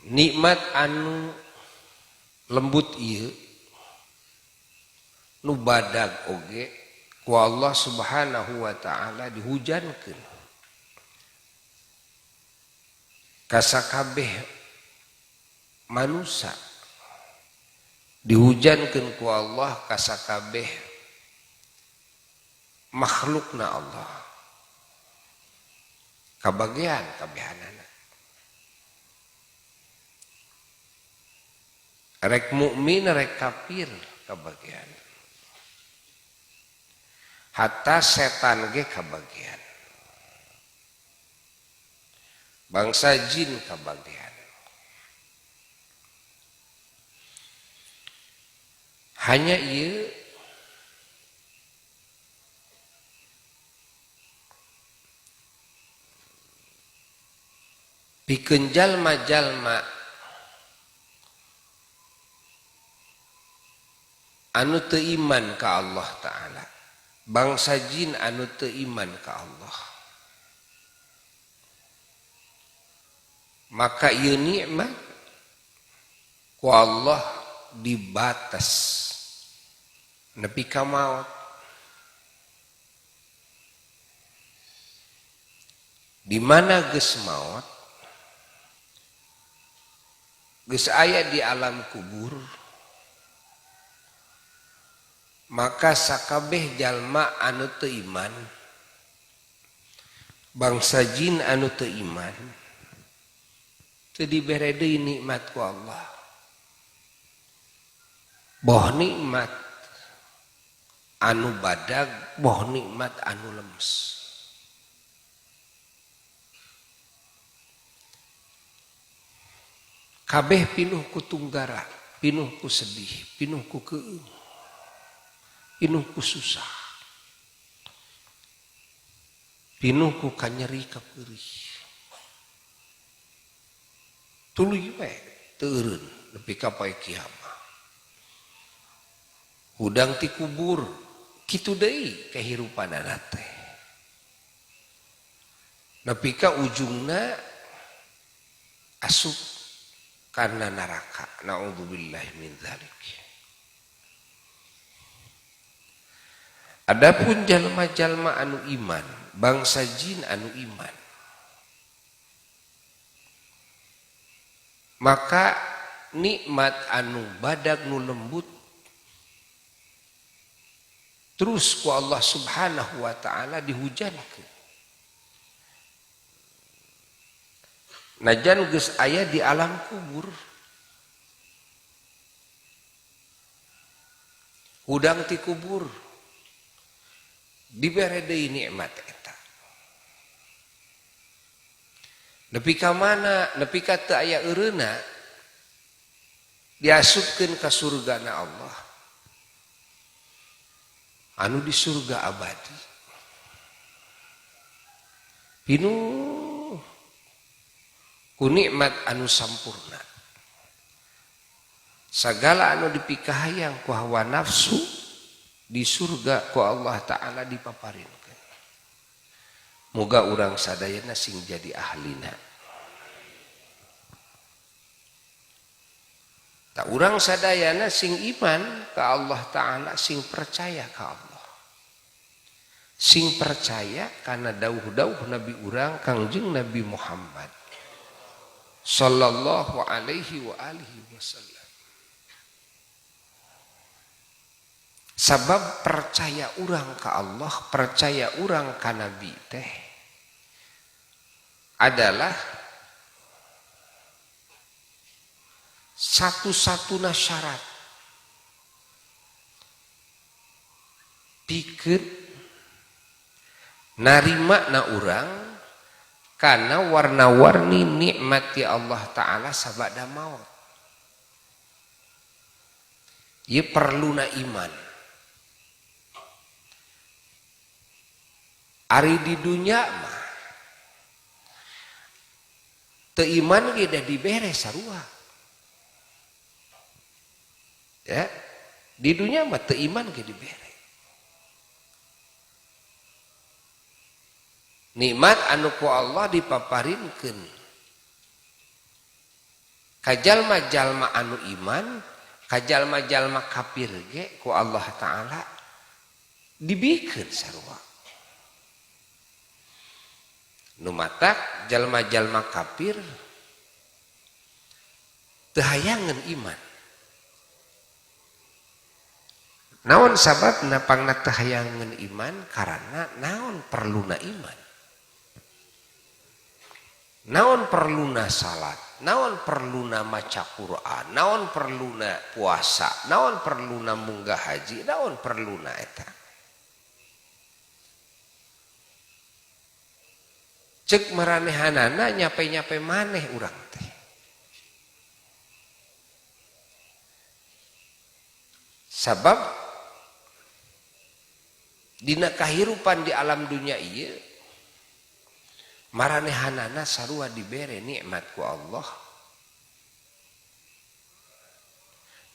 Nikmat anu lembut ieu nu badag oge ku Allah Subhanahu wa ta'ala dihujankeun ka sakabeh manusia, dihujankeun ku Allah ka sakabeh makhlukna Allah, kabagian kabehanana. Rek mukmin rek kafir kabagian, hatta setan ge kabagian, bangsa jin kabagian. Hanya ieu pikeun jalma-jalma anu teu iman ka Allah Ta'ala, bangsa jin anu teu iman ka Allah, maka ieu nikmat ku Allah dibatas nepi ka maot. Di mana geus maot, geus aya di alam kubur, maka sakabeh jalma anu teu iman, bangsa jin anu teu iman, teu dibere deui nikmat ku Allah. Boh nikmat anu badag, boh nikmat anu lemes. Kabeh pinuh ku tunggara, pinuh ku sedih, pinuh ku keung, pinuh ku susah, pinuh ku kanyeri kapeurih. Tuluy we teu eureun nepi ka poe kiamat. Hudang ti kubur kitu deui kahirupanana teh. Nepi ka ujungna asup kana neraka. Naudzubillahi min dzalik. Adapun jalma-jalma anu iman, bangsa jin anu iman, maka nikmat anu badag nu lembut terus ku Allah Subhanahu wa ta'ala dihujankeun. Najan geus aya di alam kubur, hudang ti kubur, dibere deui nikmat eta. Nepi ka mana? Nepi ka teu aya eureuna, diasupkeun ka surgana Allah anu di surga abadi, pinuh ku nikmat anu sampurna. Sagala anu dipikahayang ku hawa nafsu di surga ku Allah Ta'ala dipaparinkeun. Moga urang sadayana sing jadi ahlina. Tak urang sadayana sing iman ka Allah Ta'ala, sing percaya ka Allah, sing percaya kana dawuh-dawuh Nabi urang Kangjeng Nabi Muhammad sallallahu alaihi wa alihi wasallam. Sabab percaya urang ka Allah, percaya urang ka Nabi teh adalah satu-satunya syarat pikeun narima na urang kana warna-warni nikmati Allah Ta'ala sabada maut. Ieu perluna iman. Ari di dunya mah teu iman ge da dibere sarua. Ya, di dunia mah teu iman ge dibere. Nikmat anu ku Allah dipaparinkeun Ka jalma-jalma anu iman, ka jalma-jalma kafir ge ku Allah Ta'ala dibikeun sarua. Nu matak jalma-jalma kafir teu hayangeun iman. Naon sababna pangna teu hayangeun iman? Karana naon perluna iman, naon perluna salat, naon perluna maca Quran, naon perluna puasa, naon perluna munggah haji, naon perluna eta. Cek maranehanana nyape-nyape maneh urang teh. Sabab dina kahirupan di alam dunia ieu maranehanana sarua dibere nikmat ku Allah.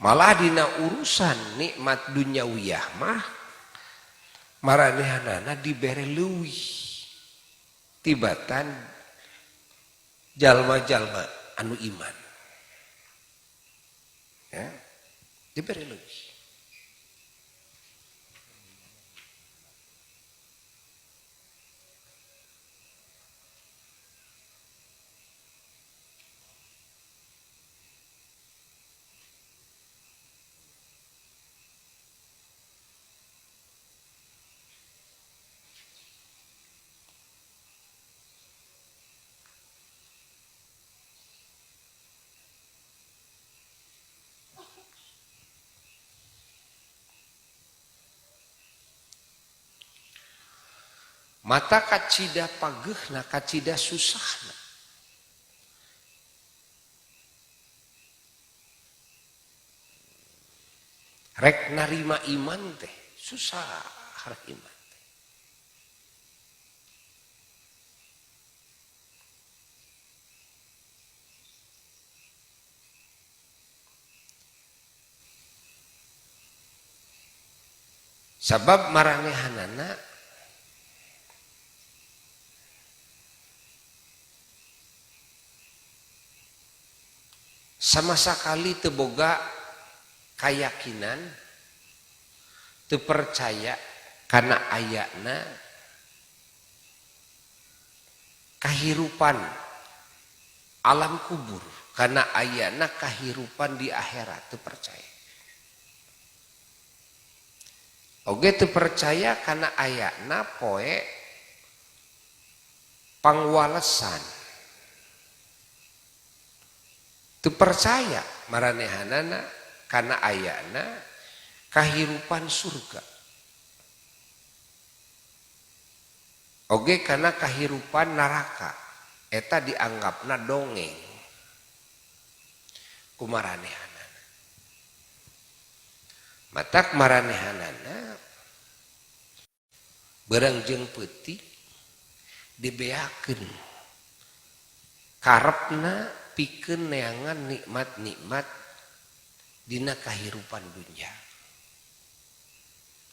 Malah dina urusan nikmat dunyawiyah mah maranehanana dibere leuwih tibatan jalma-jalma anu iman. Ya, dibere leuwih. Mata kacida pageuhna, kacida susahna. Rek narima iman teh susah rek iman teh. Sabab maranehanana sama sekali teu boga kayakinan, teu percaya kana ayana kahirupan alam kubur, kana ayana kahirupan di akhirat, teu percaya. Oge teu percaya kana ayana poe pangwalesan. Teu percaya maranehanana kana ayana kahirupan surga. Oge kana kahirupan neraka, eta dianggapna dongeng ku maranehanana. Matak maranehanana beurang jeung peuting dibeakeun karepna pikeun neangan nikmat-nikmat dina kahirupan dunya.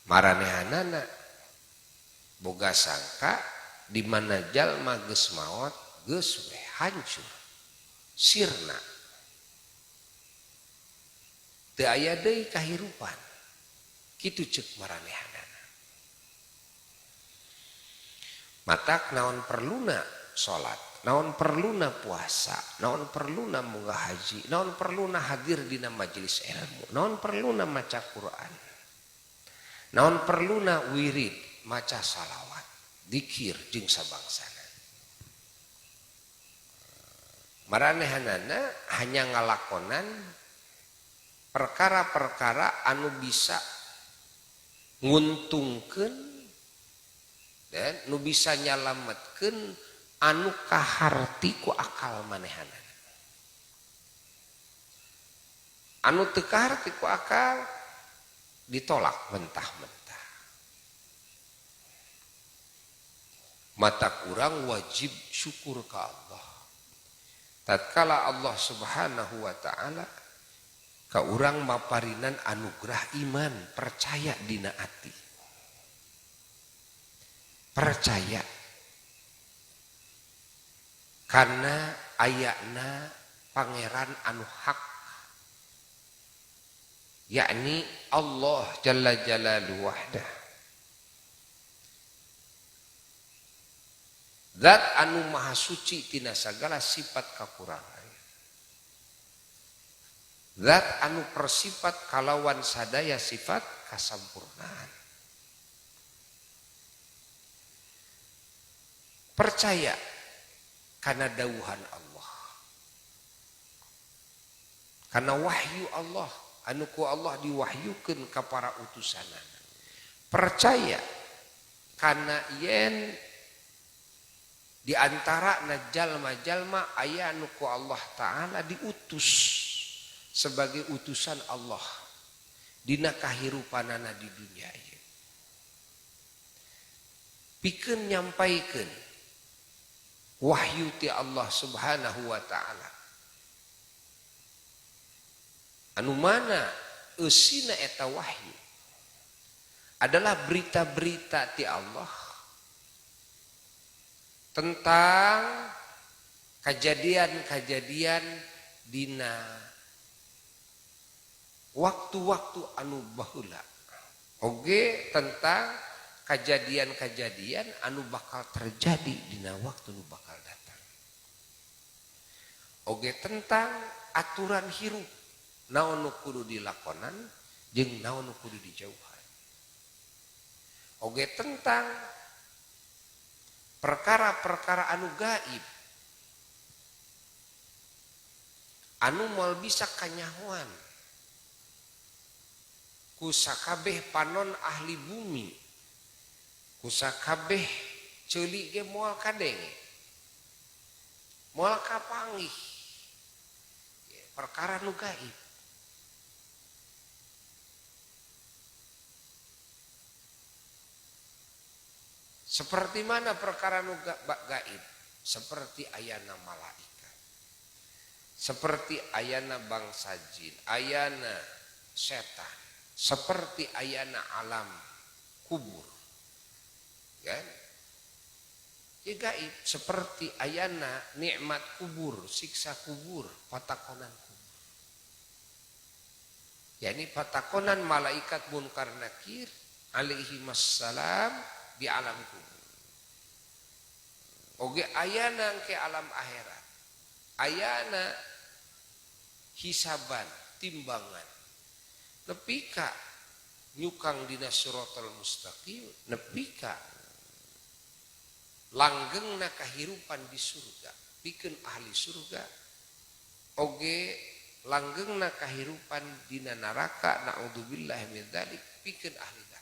Maranehanana boga sangka di mana jalma geus maot geus we hancur sirna, teu aya deui kahirupan. Kitu ceuk maranehanana. Matak naon perluna salat, naon perluna puasa, naon perluna munggah haji, naon perluna hadir dina majelis ilmu, naon perluna maca Quran, naon perluna wirid, maca salawat, dikir jeung sabangsana. Maranehanana hanya ngalakonan perkara-perkara anu bisa nguntungkeun dan nu bisa nyalametkeun anu kaharti ku akal manehanana. Anu teu kaharti ku akal ditolak mentah-mentah. Mata kurang wajib syukur ka Allah. Tatkala Allah Subhanahu wa ta'ala ka urang maparinan anugerah iman, percaya dina ati. Percaya karena ayana pangeran anu hak, yakni Allah Jalla Jalaluhu wahdah. Zat anu maha suci tina sagala sifat kakurangan. Zat anu persifat kalawan sadaya sifat kasampurnaan. Percaya kana dawuhan Allah, kana wahyu Allah anu ku Allah diwahyukeun ka para utusanana. Percaya kana yen di antara jalma-jalma aya anu ku Allah Ta'ala diutus sebagai utusan Allah dina kahirupanana di dunia ieu. Pikeun nyampaikeun wahyu ti Allah Subhanahu wa Ta'ala. Anu mana eusina eta wahyu adalah berita-berita ti Allah tentang kejadian-kejadian dina waktu-waktu anu baheula. Oge tentang kejadian-kejadian anu bakal terjadi dina waktu nu bakal datang. Oge tentang aturan hirup, naon nu kudu dilakonan jeung naon nu kudu dijauhan. Oge tentang perkara-perkara anu gaib anu moal bisa kanyahoan ku sakabeh panon ahli bumi, ku sakabeh ceuli ge moal kadenge, moal kapanggih, perkara nu gaib. Seperti mana perkara nu gaib? Seperti ayana malaikat, seperti ayana bangsa jin, ayana setan, seperti ayana alam kubur, kan? Ya gaib, seperti ayana nikmat kubur, siksa kubur, patakonan kubur. Yani patakonan malaikat munkar nakir alaihi wassalam di alam kubur. Oge ayana ke alam akhirat, ayana hisaban, timbangan. Nepi ka nyukang dina siratal mustaqim, nepi ka langgengna kahirupan di surga, pikeun ahli surga. Oge langgengna kahirupan dina neraka, naudzubillah min dzalik, pikeun ahli neraka.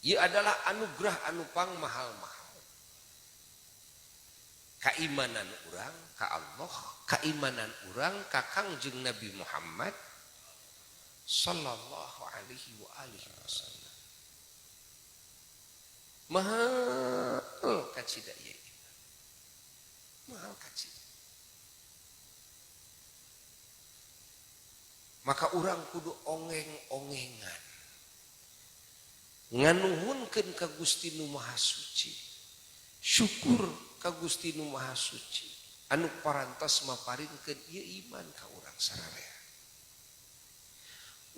Ieu adalah anugerah anu pang mahal-mahal. Kaimanan urang ka Allah, kaimanan urang ka Kangjeng Nabi Muhammad sallallahu alaihi wa alihi wasallam. Mahal kacida ieu. Mahal kacida. Maka urang kudu ongeng-ongengan nganuhunkeun ka Gusti Nu Maha Suci. Syukur ka Gusti Nu Maha Suci anu parantos maparinkeun ieu iman ka urang sararea.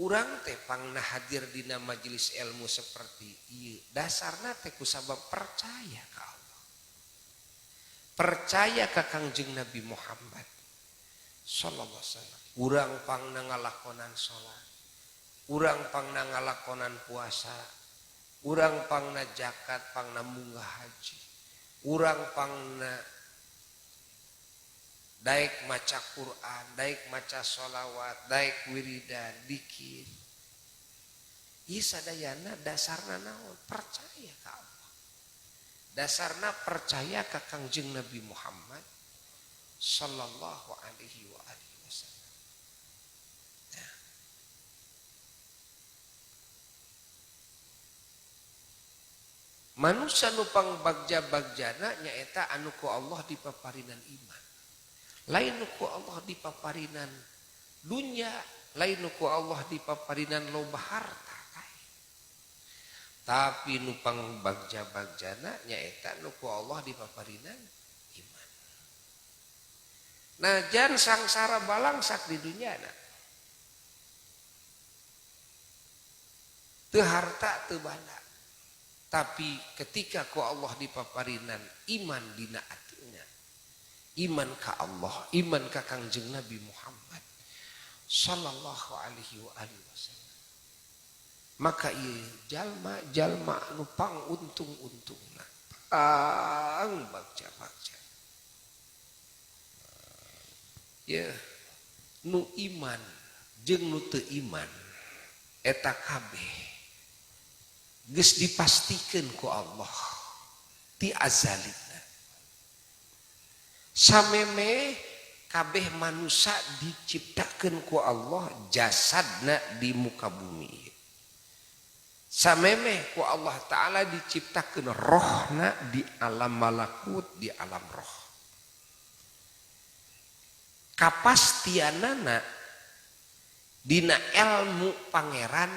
Urang teh pangna hadir dina majelis ilmu seperti ieu, dasarna teh kusabab percaya ka Allah, percaya ka Kangjeng Nabi Muhammad sallallahu alaihi wasallam. Urang pangna ngalakonan salat, urang pangna ngalakonan puasa, urang pangna zakat, pangna munggah haji, urang pangna daek maca Quran, daek maca sholawat, daek wiridan, dikir. Ieu sadayana dasarna naon? Percaya ka Allah. Dasarna percaya ka Kangjeng Nabi Muhammad sallallahu alaihi wa alihi wasallam. Nah. Manusia nu pangbagja-bagjana nyaeta anu ku Allah dipaparinan iman. Lain nu ku Allah dipaparinan dunya, lain nu ku Allah dipaparinan loba harta. Tapi nu pangbagja-bagjana nyaeta nu ku Allah dipaparinan iman. Najan sangsara balangsak di dunyana. Teu harta teu banda. Tapi ketika ku Allah dipaparinan iman dina atina. Iman ka Allah, iman ka Kangjeng Nabi Muhammad sallallahu alaihi wa alihi wasallam. Maka ieu jalma-jalma anu panguntung-untungna, pang bagja-bagja. Ya, nu iman jeung nu teu iman eta kabeh geus dipastikeun ku Allah ti azalina. Sameme kabeh manusia diciptakeun ku Allah jasadna di muka bumi. Samemeh ku Allah Ta'ala diciptakeun rohna di alam malakut, di alam roh. Kapastianana dina ilmu pangeran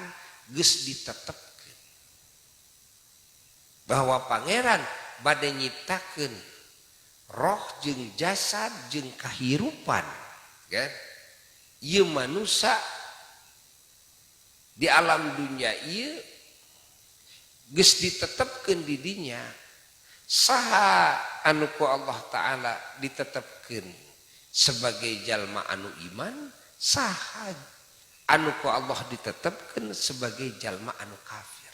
geus ditetepkeun. Bahwa pangeran bade nyiptakeun roh jeung jasad jeung kahirupan, kan? Ieu manusia di alam dunia ieu geus ditetepkeun di dinya. Saha anu ku Allah Ta'ala ditetepkeun sebagai jalma anu iman, saha anu ku Allah ditetepkeun sebagai jalma anu kafir.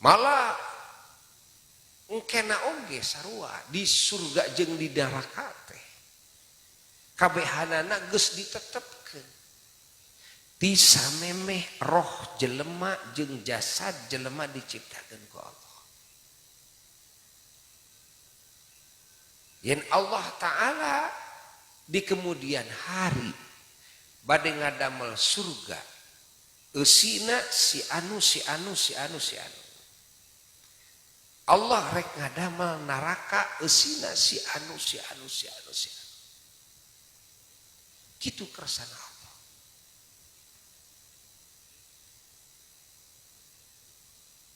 Malah engkena oge sarua di surga jeung di neraka teh kabehanana geus ditetepkeun. Ti samemeh roh jelema jeung jasad jelema diciptakeun ku Allah. Yen Allah Ta'ala di kemudian hari bade ngadamel surga eusina si anu si anu si anu si anu. Allah rek ngadamel neraka eusina si anu si anu si anu si anu. Kitu kersana Allah.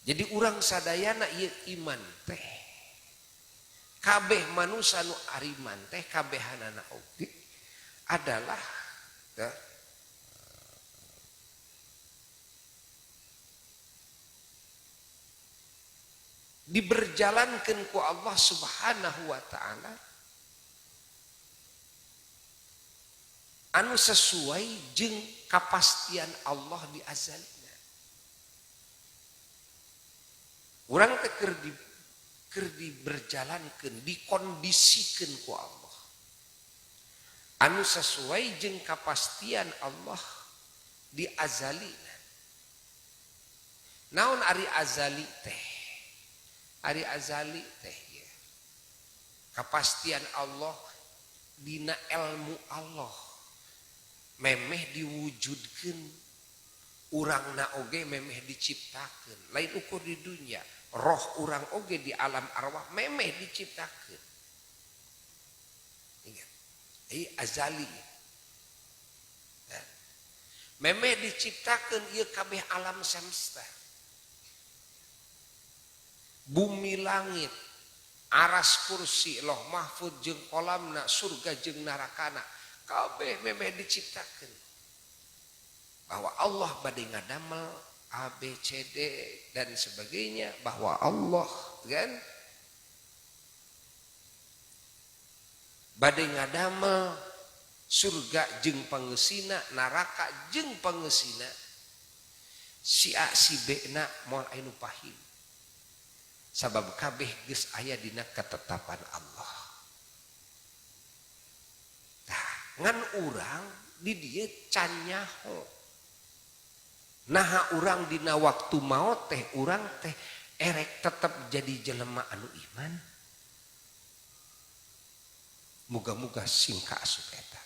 Jadi urang sadayana ieu iman teh. Kabeh manusia nu ariman teh kabehanana oge adalah ya, diberjalankeun ku Allah Subhanahu wa Ta'ala anu sesuai jeung kapastian Allah di azalina. Urang teh keur diberjalankeun, dikondisikeun ku Allah anu sesuai jeung kapastian Allah di azalina. Naon ari azali teh? Ari azali teh ya. Kapastian Allah dina ilmu Allah memeh diwujudkeun, urangna oge memeh diciptakeun, lain ukur di dunia, roh urang oge di alam arwah memeh diciptakeun. Ingat, ieu azali. Nah, memeh diciptakeun ieu kabeh alam semesta. Bumi langit, aras kursi, loh mahfud jeung kolamna, surga jeung narakana, kabeh memeh diciptakeun. Bahwa Allah bade ngadamel A, B, C, D dan sebagainya, bahwa Allah kan bade ngadamel surga jeung pangeusina, neraka jeung pangeusina, si A si B na moal anu pahim. Sabab kabeh geus aya dina ketetapan Allah. Tah, ngan urang di dieu can nyaho. Naha urang dina waktu maot teh urang teh erek tetep jadi jelema anu iman. Muga-muga sing kaasup eta.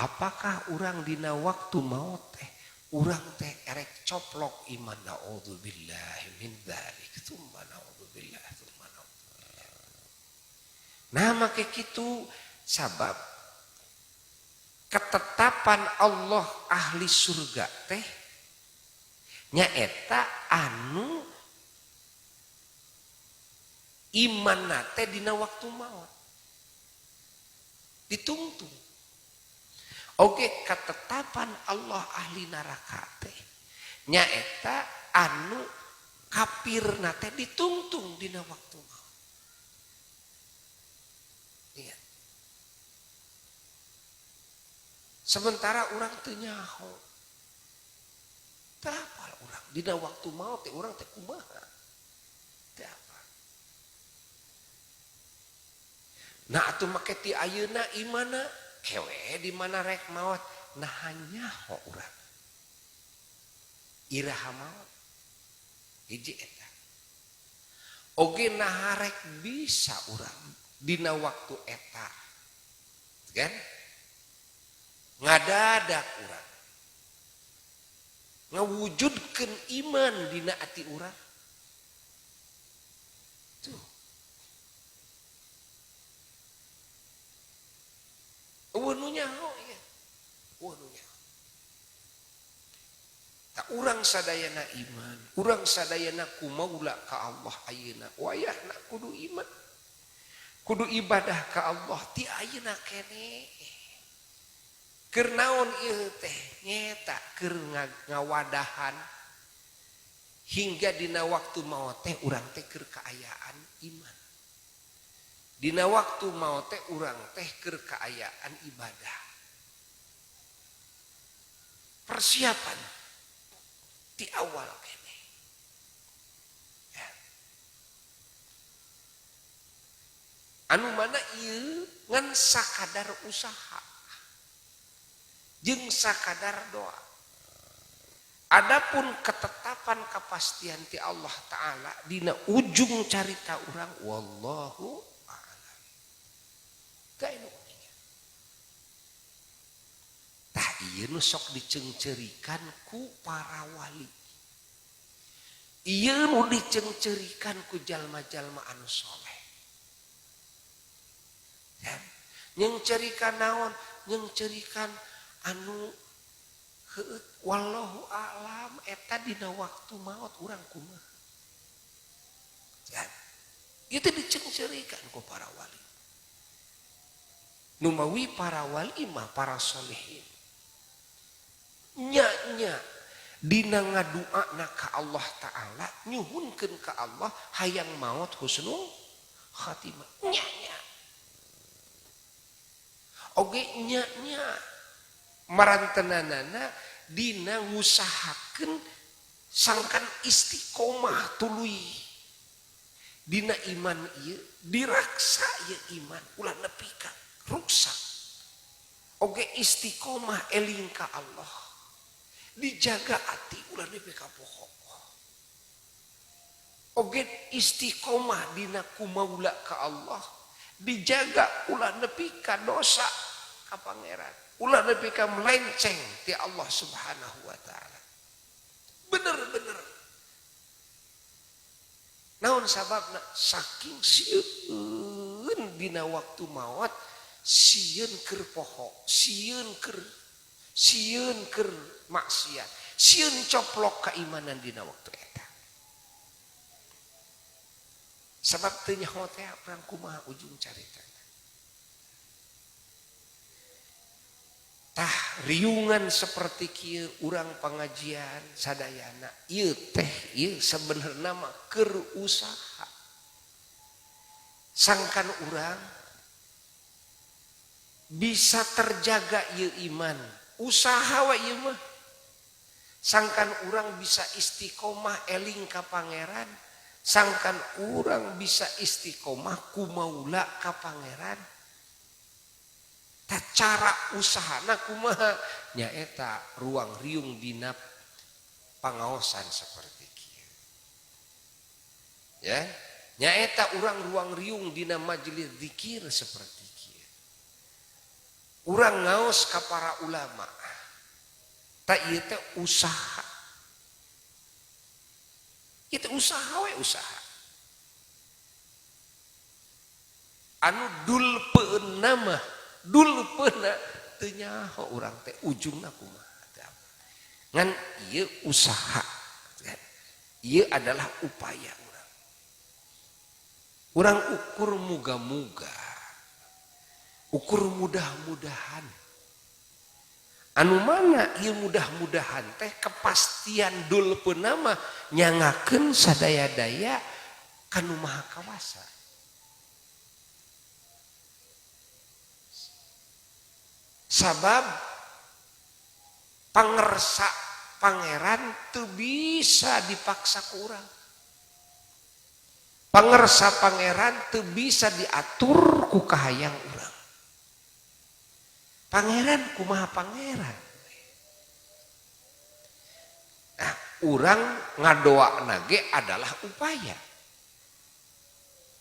Apakah urang dina waktu maot teh urang teh erek coplok iman? Naudzubillahi min dzalik, tsumma naudzubillah, tsumma naudzubillah. Nah make kitu sabab ketetapan Ketetapan Allah ahli surga teh nyaeta anu iman teh dina waktu maut ditungtung. Oke, ketetapan Allah ahli neraka teh nyaeta anu kafir teh ditungtung dina waktu maut. Ingat. Sementara urang teu nyaho. Teu apal urang dina waktu maut teh urang teh kumaha? Teu apal. Nah atuh make ti ayeuna imana kewe di mana rek maot nah nyaho urang. Iraha maot. Hiji eta. Oge nah rek bisa urang dina waktu eta. Kan? Ngadadak urang. Ngawujudkeun iman dina ati urang. Tuh. Eueuh nu nyaho ieu. Eueuh nu nyaho. Tak urang sadayana iman, urang sadayana kumaula ka Allah ayeuna. Wayahna kudu iman. Kudu ibadah ka Allah ti ayeuna keneh. Keur naon ieu teh? Nyeta keur ngawadahan hingga dina waktu maot teh urang teh keur kaayaan iman. Dina waktu maot teh urang teh keur kaayaan ibadah. Persiapan di awal keneh. Ya. Anu mana ieu ngan sakadar usaha jeung sakadar doa. Adapun ketetapan kepastian ti Allah Ta'ala dina ujung carita urang wallahu a'lam. Teu anu uninga. Tah ieu nu sok diceungceurikan ku para wali. Ieu nu diceungceurikan ku jalma-jalma anu soleh. Ya. Nyeungceurikan naon? Nyeungceurikan anu heueut wallahu a'lam eta dina waktu maot urang kumaha. Ya. Itu diceungceurikan ku para wali. Numawi para wali mah para solehin. Nya-nya dina ngaduana ka Allah Ta'ala nyuhunkeun ka Allah hayang maot husnul khatimah. Nya-nya. Oge nya-nya marantenanana dina ngusahakeun sangkan istiqomah tuluy dina iman ieu diraksa ieu iman ulah nepi ka ruksak. Oge istiqomah eling ka Allah dijaga ati ulah nepi ka poho. Oge istiqomah dina kumaula ka Allah dijaga ulah nepi ka dosa ka pangeran. Ulah nepi ka melenceng ti Allah Subhanahu wa Ta'ala. Bener-bener. Naon sababna? Saking sieun dina waktu maot, sieun keur poho, sieun keur maksiat, sieun coplok keimanan dina waktu eta. Sabab teu nyaho teh urang kumaha ujung carita. Tah riungan seperti kieu urang pengajian sadayana ieu teh ieu sebenarna mah keur usaha. Sangkan urang bisa terjaga ieu iman, usaha we ieu mah. Sangkan urang bisa istiqomah eling ka pangeran, sangkan urang bisa istiqomah kumaula ka pangeran. Cara usahana kumaha nyaeta ruang riung dina pangaosan seperti kieu. Ya, nyaeta urang ruang riung dina majelis zikir seperti kieu. Urang ngaos ka para ulama. Ta ieu teh usaha. Ieu teh usaha we usaha. Anu dulpeun mah dulpeuna Teu nyaho urang teh ujungna kumaha. Ngan ieu usaha. Ieu adalah upaya urang. Urang ukur muga-muga. Ukur mudah-mudahan. Anu mana ieu mudah-mudahan teh kepastian dul peunama nyangakeun sadaya-daya kanu maha kawasa. Sabab pangersa pangeran teu bisa dipaksa ku urang. Pangersa pangeran teu bisa diatur ku kahayang urang. Pangeran kumaha pangeran. Nah, urang ngadoana ge adalah upaya.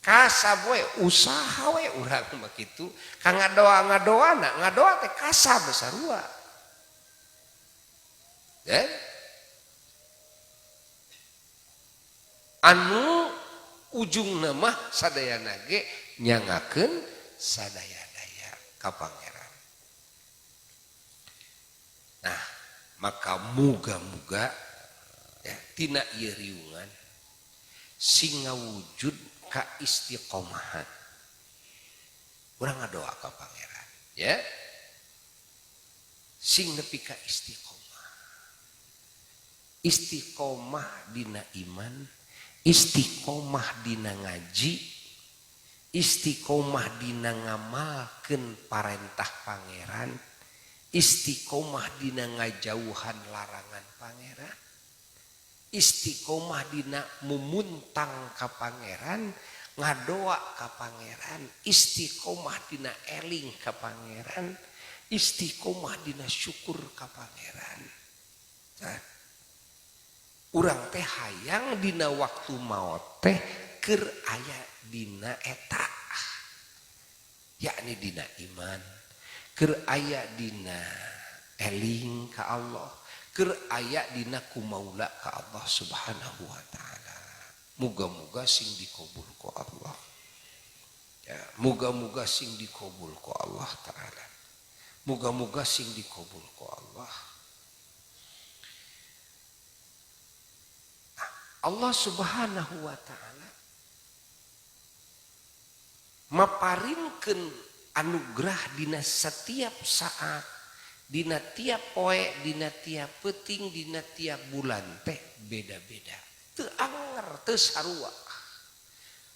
Kasab we usaha we urang mah kitu. Ka ngadoa-ngadoana, ngadoa teh kasab sarua. Ya. Anu ujungna mah sadayana ge nyangakeun sadaya-daya ka pangeran. Nah, maka muga-muga ya, tina ieu riungan sing ngawujud ka istiqomahan. Urang ngadoa ka pangeran, ya. Sing nepi ka istiqomah. Istiqomah dina iman, istiqomah dina ngaji, istiqomah dina ngamalkeun parentah pangeran, istiqomah dina ngajauhan larangan pangeran, istiqomah dina mumuntang ka pangeran, ngadoa ka pangeran, istiqomah dina eling ka pangeran, istiqomah dina syukur ka pangeran. Nah, urang teh hayang dina waktu maot teh keur aya dina eta, yakni dina iman, keur aya dina eling ka Allah, keur aya dina kumaula ka Allah Subhanahu wa taala. Muga-muga sing dikabul ku Allah. Ya, muga-muga sing dikabul ku Allah taala. Muga-muga sing dikabul ku Allah. Nah, Allah Subhanahu wa taala maparinkeun anugerah dina setiap saat, dina tiap poe, dina tiap peuting, dina tiap bulan teh beda-beda. Teu anger, teu sarua.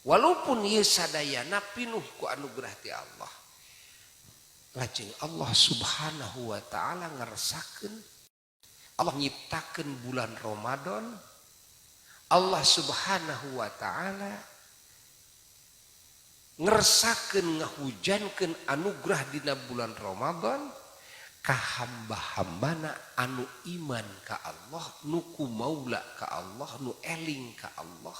Walaupun ieu sadayana pinuh ku anugerah ti Allah. Lajeng Allah Subhanahu wa taala ngersakeun, Allah nyiptakeun bulan Ramadan. Allah Subhanahu wa taala ngersakeun ngahujankeun anugerah dina bulan Ramadan ka hamba-hambana anu iman ka Allah, nu kumaula ka Allah, nu eling ka Allah,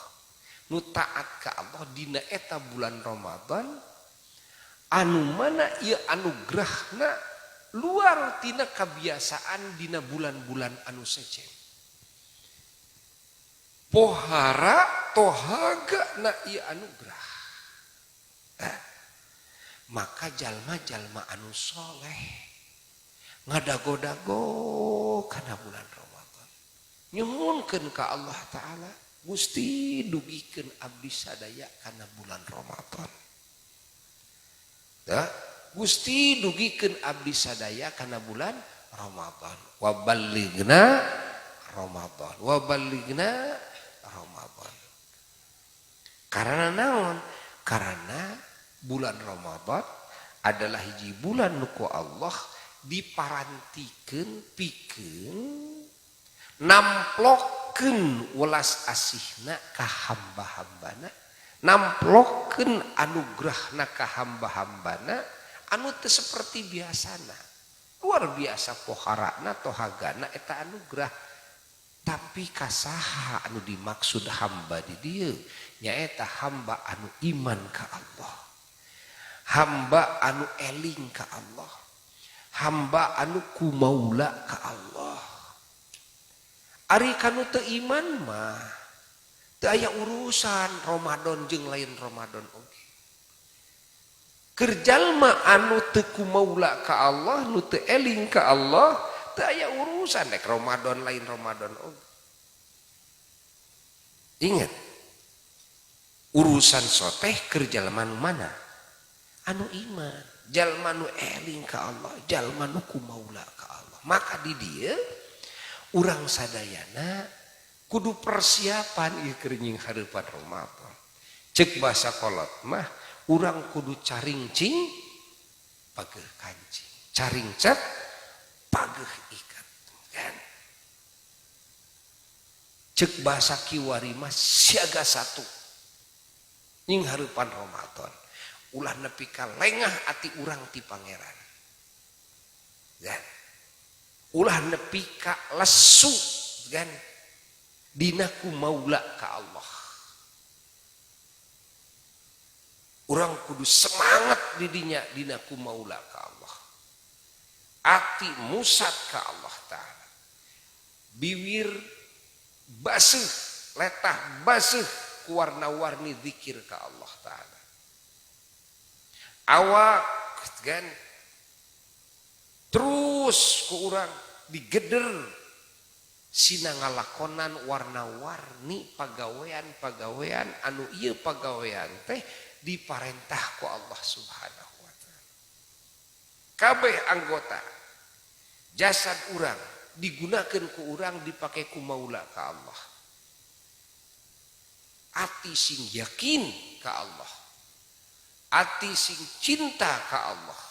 nu taat ka Allah dina eta bulan Ramadan, anu mana ieu anugerahna luar tina kabiasaan dina bulan-bulan anu sejen. Pohara tohaga na ieu anugerah. Nah, maka jalma-jalma anu soleh ngadago-dago kana bulan Ramadan, nyuhunkeun ka Allah taala, Gusti dugikeun abdi sadaya kana bulan Ramadan. Nah, Gusti dugikeun abdi sadaya kana bulan Ramadan. Wa ballighna Ramadan, wa ballighna Ramadan. Karena naon? Karena bulan Ramadan adalah hiji bulan nu ku Allah diparantikeun pikeun namplokeun welas asihna ka hamba-hambana, namplokeun anugerahna ka hamba-hambana anu teu seperti biasana. Luar biasa poharana tohagana eta anugerah. Tapi kasaha anu dimaksud hamba di dieu nyaeta hamba anu iman ka Allah, hamba anu eling ka Allah, hamba anu kumaula ka Allah. Ari kanu teu iman mah teu aya urusan Ramadan jeung lain Ramadan oge. Keur jalma anu teu kumaula ka Allah, nu teu eling ka Allah, teu aya urusan rek Ramadan lain Ramadan oge. Ingat, urusan soteh keur jalma nu mana? Anu iman, jalma nu eling ka Allah, jalma nu kumaula ka Allah. Maka di dieu urang sadayana kudu persiapan ieu keur nyinghareupan Ramadan. Cek bahasa kolot mah urang kudu caringcing pageuh kancing, caringcet pageuh ikat, kan? Cek bahasa kiwari mah siaga satu nyinghareupan Ramadan. Ulah nepi ka lengah ati urang ti Pangeran, kan? Ulah nepi ka lesu, kan, dina kumaula ka Allah. Urang kudu semangat didinya dina kumaula ka Allah. Ati musat ka Allah Ta'ala, biwir baseuh, letah baseuh ku warna-warni zikir ka Allah Ta'ala. Awak kan terus ku urang digeder sina ngalakonan warna-warni pagawean-pagawean anu ieu pagawean teh diparentah ku Allah Subhanahu wa Ta'ala. Kabeh anggota jasad urang digunakeun ku urang dipake ku maula ka Allah. Ati sing yakin ka Allah, ati sing cinta ka Allah,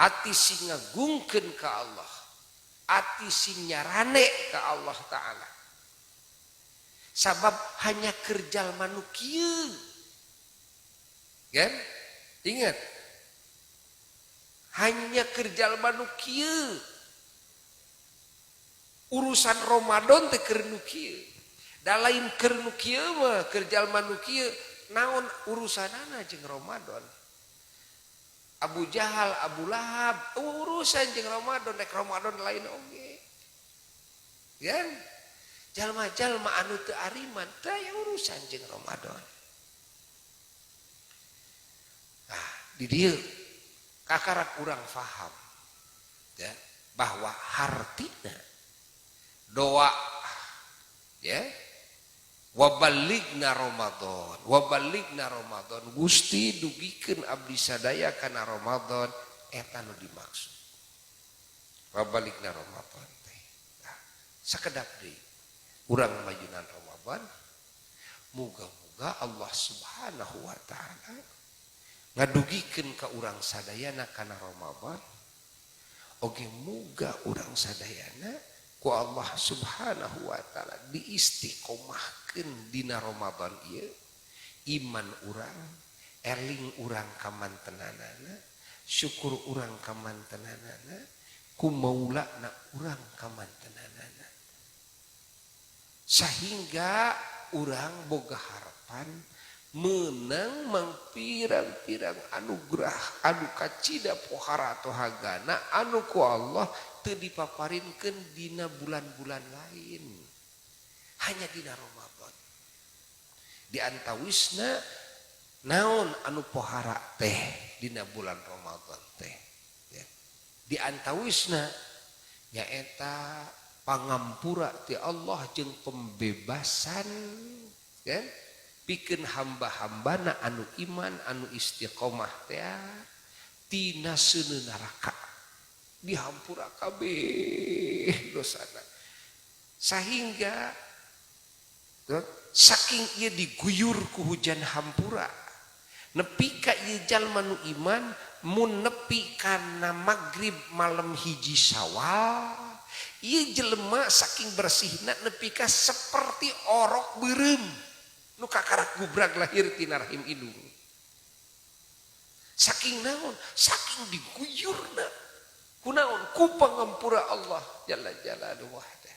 ati sing ngagungkeun ka Allah, ati sing nyarane ka Allah Ta'ala. Sabab hanya keur jalma nu kieu, kan? Ingat, hanya keur jalma nu kieu. Urusan Ramadan teh keur nu kieu. Da lain keur nu kieu mah, keur jalma nu kieu naon urusanana jeung Ramadan? Abu Jahal, Abu Lahab, urusan jeung Ramadan, rek Ramadan lain oge. Kan? Jalma-jalma anu teu ariman teu aya urusan jeung Ramadan. Nah, di dieu kakarak urang faham, ya, bahwa hartina doa, ya, wabaligna Ramadan, wabaligna Ramadan, Gusti dugikeun abdi sadaya kana Ramadan, eta nu dimaksud wabaligna Ramadan teh. Nah, sakedap deui urang majunan Ramadan, muga-muga Allah Subhanahu wa Ta'ala ngadugikeun ka urang sadayana kana Ramadan. Oge muga urang sadayana ku Allah Subhanahu wa Ta'ala diistiqomahkeun dina Ramadan ieu, iman urang, eling urang kamantenanana, syukur urang kamantenanana, ku maulana urang kamantenanana, sehingga urang boga harapan menang mangpirang-pirang anugerah anu kacida pohara atau hagana anu ku Allah teu dipaparinkeun dina bulan-bulan lain, hanya dina Ramadan. Di antawisna naon anu pohara teh dina bulan Ramadan teh, ya. Di antawisna nyaeta pangampura ti Allah jeung pembebasan, kan, pikeun hamba-hambana anu iman anu istiqomah teh tina seuneu neraka, dihampura kabeh dosana, sehingga saking ieu diguyur ku hujan hampura nepi ka ieu jalma nu iman mun nepi kana magrib malam 1 Syawal, ieu jelema saking bersihna nepi ka seperti orok beureum nu kakarak gubrag lahir tina rahim indung. Saking naon? Saking diguyurna kunaon ku pangampura Allah jalla jalaluhu wahdah.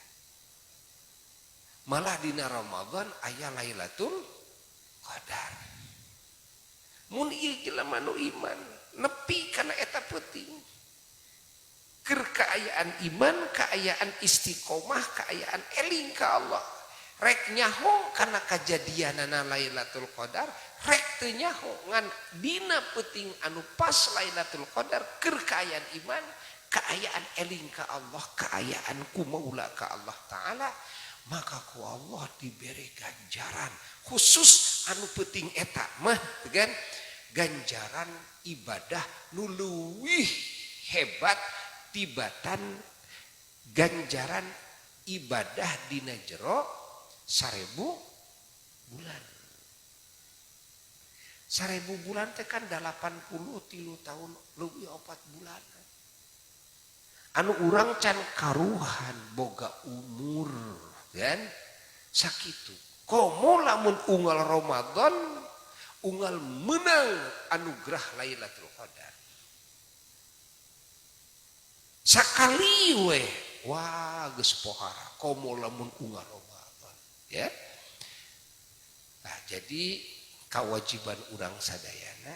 Malah dina Ramadan aya Lailatul Qadar. Mun ieu jelema nu iman nepi kana eta peuting, keur kaayaan iman, kaayaan istiqomah, kaayaan eling ka Allah. Rek nyaho kana kajadianana Lailatul Qadar, rek teu nyaho ngan dina peuting anu pas Lailatul Qadar keur kaayaan iman, kaayaan eling ka Allah, kaayaan kumaula ka Allah Ta'ala, maka ku Allah diberi ganjaran khusus anu peuting eta mah kan ganjaran ibadah nu leuwih hebat tibatan ganjaran ibadah dina jero 1000 bulan. 1000 bulan teh kan 83 tahun leuwih 4 bulan. Anu urang can karuhan boga umur kan sakitu. Komo lamun unggal Ramadan unggal menang anugerah Lailatul Qadar. Sakali we wah geus pohara komo lamun unggal Ramadan ya. Nah, jadi kewajiban urang sadayana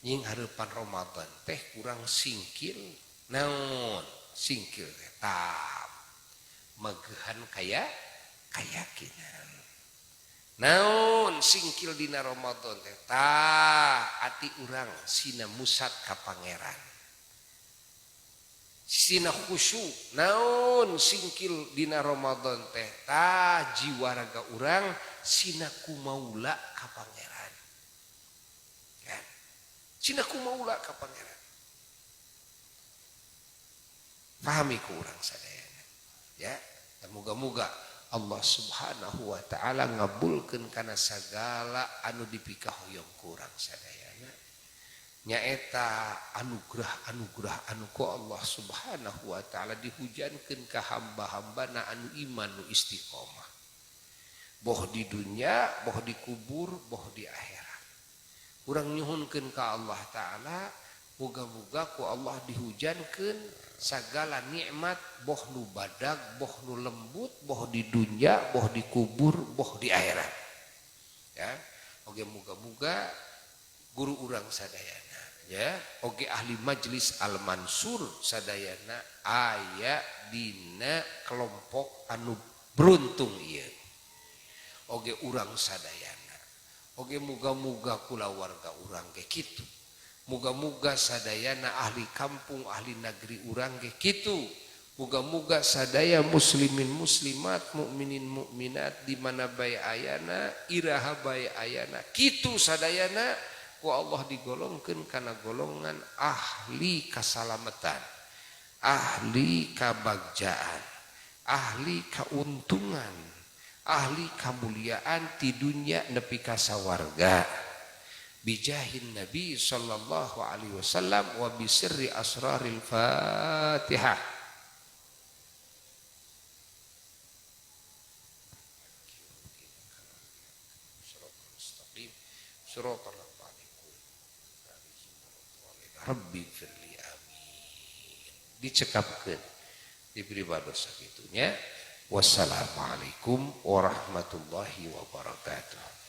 nying hareupan Ramadan teh kurang singkil naon singkil tah magehan kaya kayakinan. Naon singkil dina Ramadan teh tah ati urang sina musat ka pangeran. Sina khusyuk. Naon singkil dina Ramadan teh tah jiwa raga urang sina kumaula ka pangeran. Kan? Sina kumaula ka pangeran. Pahami ku urang sadayana. Ya, moga-moga Allah Subhanahu wa taala ngabulkeun kana sagala anu dipikahoyong ku urang sadayana. Nyaeta anugerah-anugerah anu ku Allah Subhanahu wa taala dihujankeun ka hamba-hambana anu iman nu istiqomah. Boh di dunya, boh di kubur, boh di akhirat. Urang nyuhunkeun ka Allah taala, moga-moga ku Allah dihujankeun sagala nikmat boh nu badag, boh nu lembut, boh di dunya, boh di kubur, boh di akhirat. Ya, oge moga-moga guru urang sadayana ya, oge ahli majlis Al Mansur sadayana aya dina kelompok anu beruntung ieu. Oge urang sadayana. Oge moga-moga kulawarga urang ge kitu. Moga-moga sadayana ahli kampung, ahli negeri urang ge kitu. Moga-moga sadaya muslimin muslimat, mukminin mukminat di mana bae ayana, iraha bae ayana, kitu sadayana ku Allah digolongkeun kana golongan ahli kasalamatan, ahli kabagjaan, ahli kauntungan, ahli kamuliaan ti dunya nepi ka sawarga. Bijahin Nabi sallallahu alaihi wasallam wa bisirri asraril Fatihah. Rabbi firli amin. Dicekapkeun diberi bados sakitunya. Wassalamualaikum warahmatullahi wabarakatuh.